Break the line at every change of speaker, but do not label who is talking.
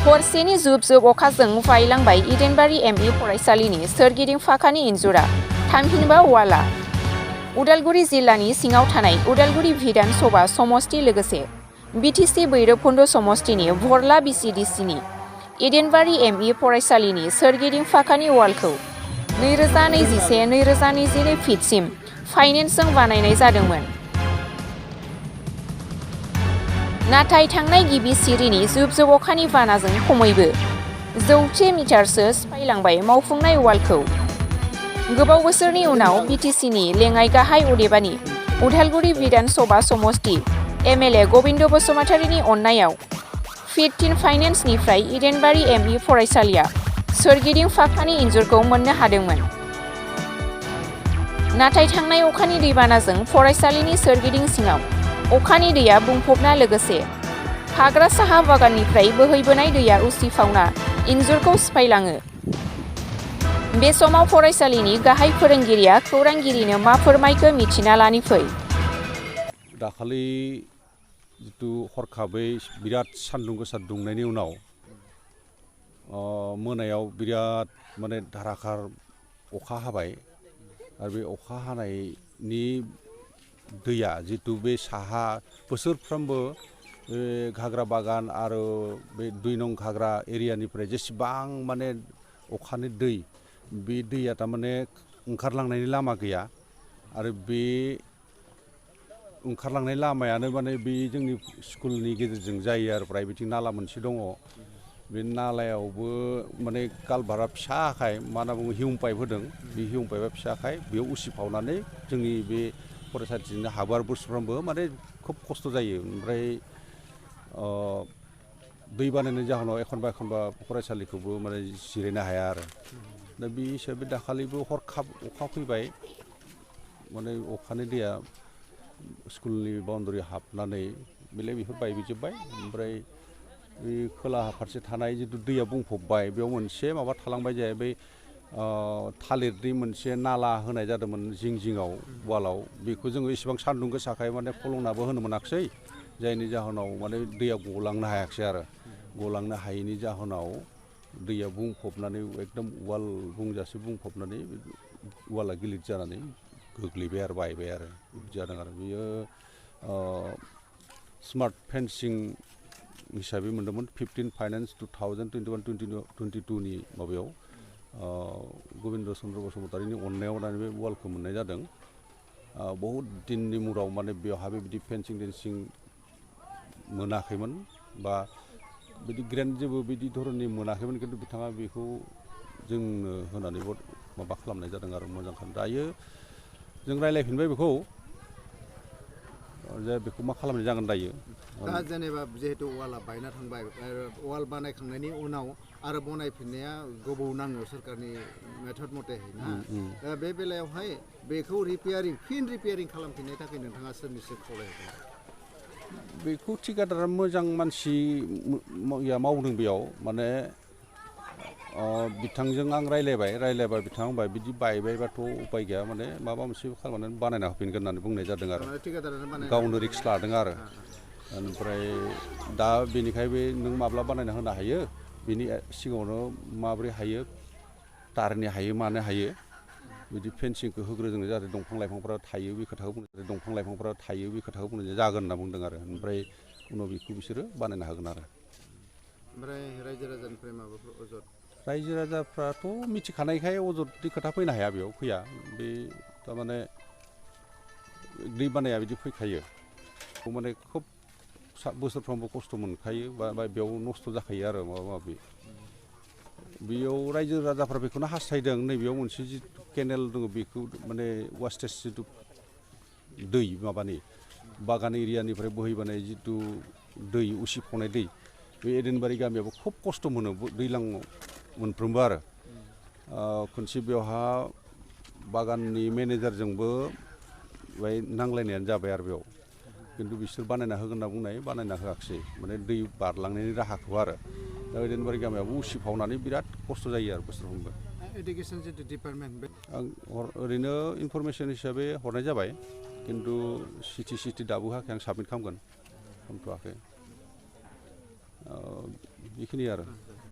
हरसेनि जुब-जुब अखाजों बायलांबाय इडेनबारि एमइ फरायसालिनि सोरगिदिं फाखानि इन्जुरा थामहिनबा वालआ। उदालगुरि जिल्लानि सिङाव थानाय उदालगुरि बिधान सभा समष्टि लोगोसे बिटिसि भैरबकुन्द समष्टिनि वरला बिसिडिसिनि इडेनबारि एमइ फरायसालिनि सोरगिदिं फाखानि वालखौ 2021-2022 फिटसिम फाइनेन्सजों बानायनाय जादोंमोन। नाथाय थांनाय गिबि सिरिनि जुब-जुब अखानि बानाजों खमैबो 100 मिटारसो सिफायलांबाय मावफुंनाय वालखौ। गोबाव बोसोरनि उनाव बिटिसिनि लेङाइ गाहाय अदेबानि उदालगुरि बिधान सभा समष्टि एमएलए गबिन्द बसुमतारीनि अननायाव फिट फाइनेन्सनिफ्राय इडेनबारि एमइ फरायसालिया सोरगिदिं फाखानि इन्जुरखौ मोननो हादोंमोन। नाथाय थांनाय अखानि दैबानाजों फरायसालिनि सोरगिदिं सिङाव अखानि दैया बुंफबना लोगोसे हाग्रा साहा बागाननिफ्राय बोहैबोनाय दैया उसिफावना इन्जुरखौ सिफायलाङो। बे समाव फरायसालिनि गाहाय फोरोंगिरिया खौरांगिरिनो मा फोरमायखो मिथिना लानि फै।
दाखालि जितु हरखाबै बिराद सान्दुं गोसा दुंनायनि उनाव मोनायाव बिराद माने धाराखार अखा हाबाय आरो बे अखा हानायनि दैया जितु बे साहा बोसोरफ्रोमबो घाग्रा बागान आरो बे 2 नं घाग्रा एरियानिफ्राय जेसेबां माने अखानि दै बे दैया थारमाने ओंखारलांनायनि लामा गैया आरो बे ओंखारलांनाय लामायानो माने बे जोंनि स्कुलनि गेजेरजों जायो आरो फ्राय बिथिं नाला मोनसे दङ। बे नालायावबो माने कालभारा फिसाखाय मा होनना बुङो हिउम पाइप होदों। बे हिउम पाइपआ फिसाखाय बेयाव उसिफावनानै जोंनि बे फरायसालिथिंनो हाबो आरो बोसोरफ्रोमबो माने खोब खस्थ' जायो। ओमफ्राय दै बानायनायनि जाहोनाव एखनबा फरायसालिखौबो माने जिरायनो हाया आरो दा बे हिसाबै दाखालिबो हरखाब अखा फैबाय माने अखानि दैया स्कुलनि बाउन्डारि हाबनानै बेफोर बायजोब्बाय। ओमफ्राय बे खोलाहा फारसे थानाय जितु दैया बुंफबबाय बेयाव मोनसे माबा थालांबाय जाय बै थालिरनि मोनसे नाला होनाय जादोंमोन जिङाव वालाव बेखौ जोङो एसेबां सान्दुं गोसाखाय माने फलंनाबो होनो मोनाखिसै जायनि जाहोनाव माने दैया गलांनो हायाखिसै आरो गलांनो हायैनि जाहोनाव दैया बुंफबनानै एकदम वाल बुंजासे बुंफबनानै वाला गिलिर जानानै गोग्लैबाय आरो बायबाय आरो बिदि जादों आरो बेयो स्मार्ट फेन्सिं हिसाबै मोन्दोंमोन 15 फाइनेन्स 2021-2022 माबायाव गबिन्द चन्द्र बसुमतारीनि अननायाव दानि बे वालखौ मोननाय जादों। बहुद दिननि मुराव माने बेवहाय बिदि फेन्सिं मोनाखैमोन बा बिदि ग्रेन्ड जेबो बिदि धरननि मोनाखैमोन खिन्थु बिथाङा बेखौ जोंनो होनानै माबा खालामनाय जादों आरो मोजां खालामदों। दायो जों रायज्लायफिनबाय बेखौ जे बेखौ मा खालामनाय जागोन दायो।
दा जेनेबा जिहेतु वालआ बायना थांबाय वाल बानायखांनायनि उनाव आरो बनायफिननाया गोबाव नाङो सोरखारनि मेथड मथे ना दा बे बेलायावहाय बेखौ फिन रिपेयारिं खालामफिननो थाखाय नोंथाङा सोरनिसो खावलायगोन?
बेखौ थिकादारा मोजां मानसि मावदों बेयाव माने बिथांजों आं रायज्लायबाय बिथाङा बुंबाय बिदि बायबायबाथ' उपाय गैया माने माबा मोनसे खालामनानै बानायना होफिनगोन होननानै बुंनाय जादों आरो गावनो रिक्स लादों आरो ओमफ्राय दा बेनिखाय बे नों माब्ला बानायना होनो हायो बिनि सिगाङावनो माबोरै हायो तारनि हायो मानो हायो बिदि फेन्सिंखौ होग्रोजों जाहाथे दंफां लाइफांफ्रा थायो बे खोथाखौ बुंनाय जागोन होनना बुंदों आरो ओमफ्राय उनाव बेखौ बिसोरो बानायना होगोन आरो
ओमफ्राय रायजो राजानिफ्राय माबाफोर अजद?
रायजो राजाफ्राथ' मिथिखानायखाय अजदनि खोथा फैनो हाया बेयाव फैया बे थारमाने दै बानाया बिदि फैखायो माने खोब बोसोरफ्रोमबो खस्थ' मोनखायो बा बेयाव नस्थ' जाखायो आरो माबा माबि बेयाव रायजो राजाफ्रा बेखौनो हास्थायदों नैबेयाव मोनसे जिथु केनेल दङ बेखौ माने वास्टेज जिथु दै माबानि बागान एरियानिफ्राय बोहैबोनाय जिथु दै उसिफावनाय दै बे एडेनबारि गामियाबो खोब खस्थ' मोनो दैज्लां मोनफ्रोमबो आरो खनसे बेवहा बागाननि मेनेजारजोंबो बाय नांलायनायानो जाबाय आरो बेयाव खिन्थु बिसोर बानायना होगोन होनना बुंनाय बानायना होआखिसै माने दै बारलांनायनि राहाखौ आरो दा एडेनबारि गामियाबो उसिफावनानै बिराद खस्थ' जायो आरो बोसोरफ्रोमबो।
एडुकेसन जितु डिपार्टमेन्ट
आं ओरैनो इनफरमेसन हिसाबै हरनाय जाबाय खिन्थु सिटि दाबो होआखै आं साबमिट खालामथ'वाखै बेखिनि आरो